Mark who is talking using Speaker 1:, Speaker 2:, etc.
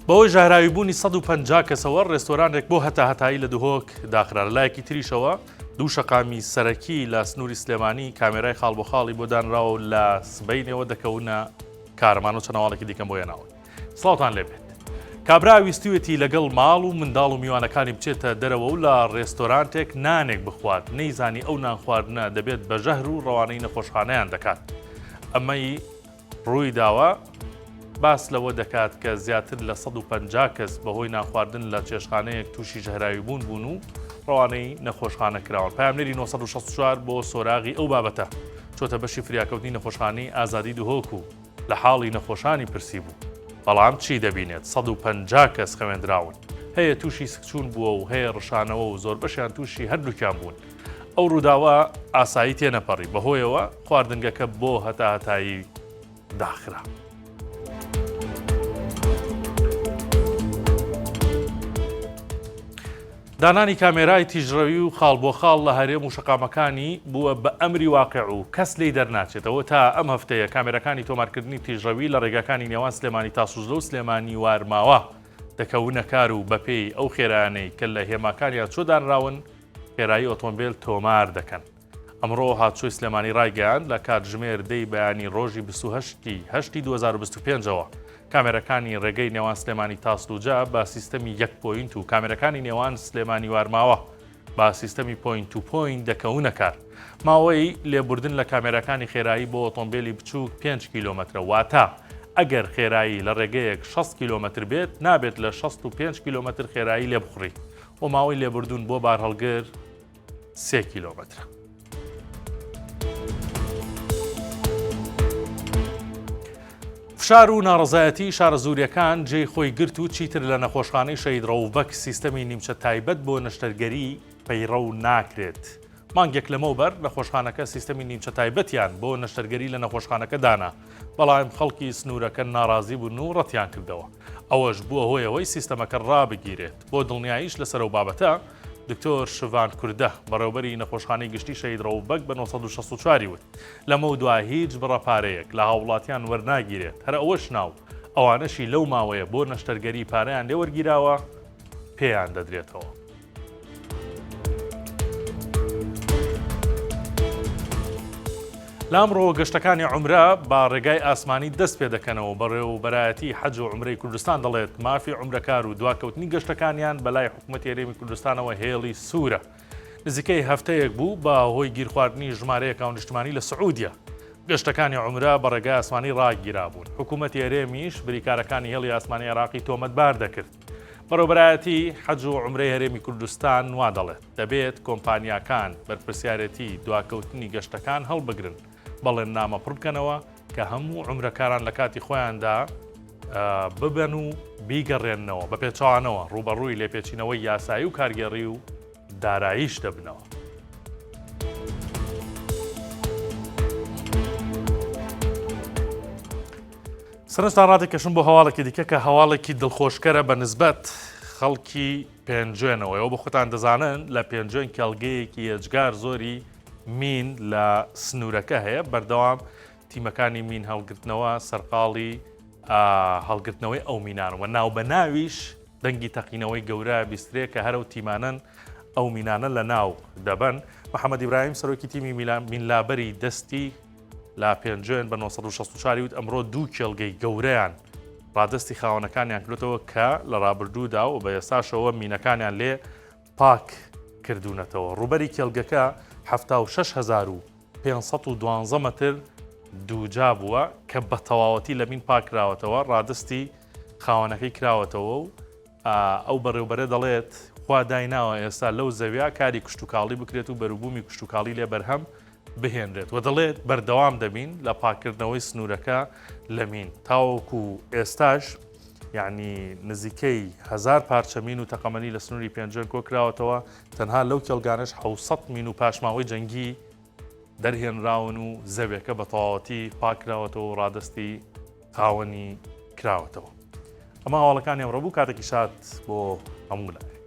Speaker 1: بەهۆی ژەهراویبوونی 150 کەسەوە ڕێستۆرانێک بۆ هەتاهەتایی لە دهۆک داخرا. لە لایەکی تریشەوە دوو شەقامی سەرەکی لە سنووری سلێمانی کامێرای خاڵ بۆ خاڵی بۆ دانراوە و لە سبەینێوە دەکەونە کارمان و چەند هەواڵێکی دیکەم بۆ هێناون. سڵاوتان لێبێت. کابرا ویستویەتی لەگەڵ ماڵ و منداڵ و میوانەکانی بچێتە دەرەوە و لە ڕێستۆرانتێک نانێک بخوات، نەیزانی ئەو نان خواردنە دەبێت بە ژەهر و ڕەوانەی نەخۆشخانەیان دەکات. ئەمەی ڕوویداوە باس لەوە دەکات کە زیاتر لە 150 کەس بەهۆی نانخواردن لە چێشتخانەیەک تووشی ژەهراویبوون بوون و ڕەوانەی نەخۆشخانە کراون. پەیامنێری 964 بۆ سۆراغی ئەو بابەتە چۆتە بەشی فریاکەوتنی نەخۆشخانەی ئازادی دهۆک و لە حاڵی نەخۆشانی پرسیبوو. بەڵام چی دەبینێت 150 کەس خەوێندراون. هەیە تووشی سکچوون بووە و هەیە ڕشانەوە و زۆربەشیان تووشی هەردووکیان بوون. ئەو ڕووداوە ئاسایی تێنەپەڕی، بەهۆیەوە خواردنگەکە بۆ هەتاهەتایی داخرا. دانانی کامێرای تیژڕەوی و خاڵ بۆ خاڵ لە هەرێم و شەقامەکانی بووە بە ئەمری واقع و کەس لێی دەرناچێتەوە تا ئەم هەفتەیە کامێراکانی تۆمارکردنی تیژڕەوی لە ڕێگاکانی نێوان سلێمانی تاسوجلە و سلێمانی وارماوە دەکەونە کار و بەپێی ئەو خێرایانەی کە لە هێماکانیان چۆ دانراون خێرایی ئۆتۆمبێل تۆمار دەکەن. ئەمڕۆ هاتوچۆی سلێمانی ڕایگەیاند، لە کاتژمێر دەی بەیانی ڕۆژی 28 ی هەشتی 2025 ەوە کامێرەکانی ڕێگەی نێوان سلێمانی تاسلوجە بە سیستەمی یەک point و کامێرەکانی نێوان سلێمانی وارماوە بە سیستەمی point to point دەکەونە کار. ماوەی لێبوردن لە کامێراکانی خێرایی بۆ ئۆتۆمبێلی بچووک 5 کیلۆمەترە واتە ئەگەر خێرایی لە ڕێگەیەک 60 کیلۆمەتر بێت نابێت لە 65 کیلۆمەتر خێرایی لێبخوڕی. و ماوەی لێبوردوون بۆ بارهەڵگر سێ کیلۆمەترە. فشار و ناڕەزایەتی شارەزووریەکان جێی خۆی گرت و چیتر لە نەخۆشخانەی شەهید ڕەوف بەگ سیستەمی نیمچە تایبەت بۆ نەشتەرگەری پەیڕەو ناکرێت. مانگێک لەمەوبەر نەخۆشخانەکە سیستەمی نیمچە تایبەتیان بۆ نەشتەرگەری لە نەخۆشخانەکە دانا، بەڵام خەڵکی سنوورەکە ناڕازی بوون و ڕەتیان کردەوە. ئەوەش بووە هۆی ئەوەی سیستەمەکە ڕابگیرێت. بۆ دڵنیاییش لەسەر ئەو بابەتە، دکتۆر شڤان کوردە، بەڕێوەبەری نەخۆشخانەی گشتی شەهید ڕەوف بەگ بە 964 ی وت، لەمەودوا هیچ بڕە پارەیەک لە هاووڵاتیان وەرناگیرێت، هەر ئەوەش نا و ئەوانەشی لەو ماوەیە بۆ نەشتەرگەری پارەیان لێ وەرگیراوە پێیان دەدرێتەوە. لە ئەمڕۆوە گەشتەکانی عومرە بە ڕێگای ئاسمانی دەست پێ دەکەنەوە، بەڕێوەبەرایەتی حەج و عومرەی کوردستان دەڵێت، مافی عومرەکار و دواکەوتنی گەشتەکانیان بەلای حکومەتی هەرێمی کوردستانەوە هێڵی سوورە. نزیکەی هەفتەیەک بوو بە هۆی گیرخواردنی ژمارەیەک هاونیشتمانی لە سعودیە، گەشتەکانی عومرە بە ڕێگای ئاسمانی ڕاگیرابوون، حکومەتی هەرێمیش بریکارەکانی هێڵی ئاسمانی عێراقی تۆمەتبار دەکرد. بەڕێوەبەرایەتی حەج و عومرەی هەرێمی کوردستان وا دەڵێت، دەبێت کۆمپانیاکان بەرپرسیارێتی دواکەوتنی گەشتەکان هەڵبگرن، بەڵێننامە پڕبکەنەوە کە هەموو عومرەکاران لە کاتی خۆیاندا ببەن و بیگەڕێننەوە، بە پێچەوانەوە ڕووبەڕووی لێپێچینەوەی یاسایی و کارگێڕی و داراییش دەبنەوە. سەرنجتان ڕادەکێشم بۆ هەواڵێکی دیکە کە هەواڵێکی دڵخۆشکەرە بە نسبەت خەڵکی پێنجوێنەوە ئەو بە خۆتان دەزانن لە پێنجوێن کێڵگەیەکی یەجگار زۆری مین لە سنوورەکە هەیە بەردەوام تیمەکانی مین هەڵگرتنەوە سەرقاڵی هەڵگرتنەوەی ئەو مینانەوە ناو بە ناویش دەنگی تەقینەوەی گەورە بیسترێ کە هەرو تیمانەن ئەو مینانە لە ناو دەبەن محەممەد ئیبراهیم سەرۆکی تیمی مینلابەری دەستی لە پێنجوێن بە 964 وت ئەمڕۆ دوو کێڵگەی گەورەیان ڕادەستی خاوەنەکانیان کردوتەوە کە لە ڕابردوودا و بە ئێستاشەوە مینەکانیان لێ پاک کردوونەتەوە. ڕووبەری کێڵگەکە 76512 مەتر دووجا بووە کە بە تەواوەتی لە مین پاکراوەتەوە ڕادستی خاوەنەکەی کراوەتەوە و ئەو بەڕێوبەرە دەڵێت خوا دایناوە ئێستا لەو زەویا کاری کشتوکاڵی بکرێت و بەروبوومی کشتوکاڵی لێ بەرهەم بهێنرێت و دەڵێت بەردەوام دەبین لە پاکردنەوەی سنوورەکە لە مین تاوەکو ئێستاش یعنی نزیکەی هزار پارچە مین و تەقەمەنی لە سنووری پێنجوێن کۆکراوەتەوە تەنها لەو کێڵگانش 600 مین و پاشماوەی جەنگی دەرهێنراون و زەوێکە بە تەواوەتی پاکراوەتەوە و ڕادستی خاوەنی کراوەتەوە. ئەمە هەواڵەکانی ئەمڕۆ بوو کاتێکی شاد بۆ هەموو لایەک.